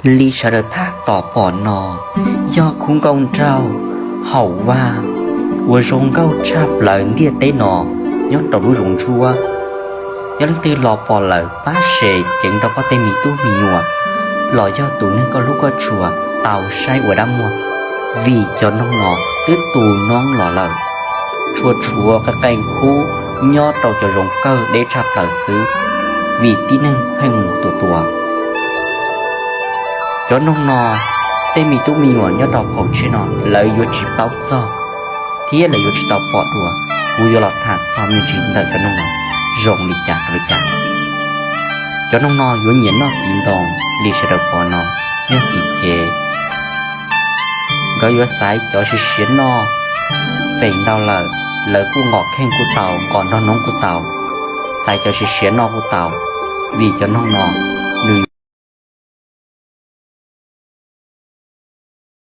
Li sawv daws tham tom pom no, yog khub nkauj nraug Haum Vaj uas zoo nkauj tshaj plaws ntiaj teb no nyob rau lub zoov ntsuab. Yog leej twg los pom lawm pab share ceev rau koj tej me tub me nyuam los yog tus neeg koj hlub koj tshua tau saib ua dab muag, vim cov noog no twb tu noob los lawm, tshua tshuav qee qee khub nyob rau cov zoov kawg deb tshaj plaws xwb, vim tib neeg pheej mus tua tua. Cov noog no, tej me tub me nyuam nyob rau hauv tsheb no lawv yuav tsis paub txog thiab lawv yuav tsis tau pom dua. Kuv yuav los tham txog me ntsis ntawm cov noog no zoo li cas rau li cas. Cov noog no yuav nyiam noj txiv ntoo li sawv daws pom no, noj txiv cev. Nkawd yuav xaiv cov siav siav noj, feem ntau lawm lawv kuj nqos kheej kuj tau, nqos nrog noob kuj tau, xaiv cov siav siav noj kuj tau, vim cov noog no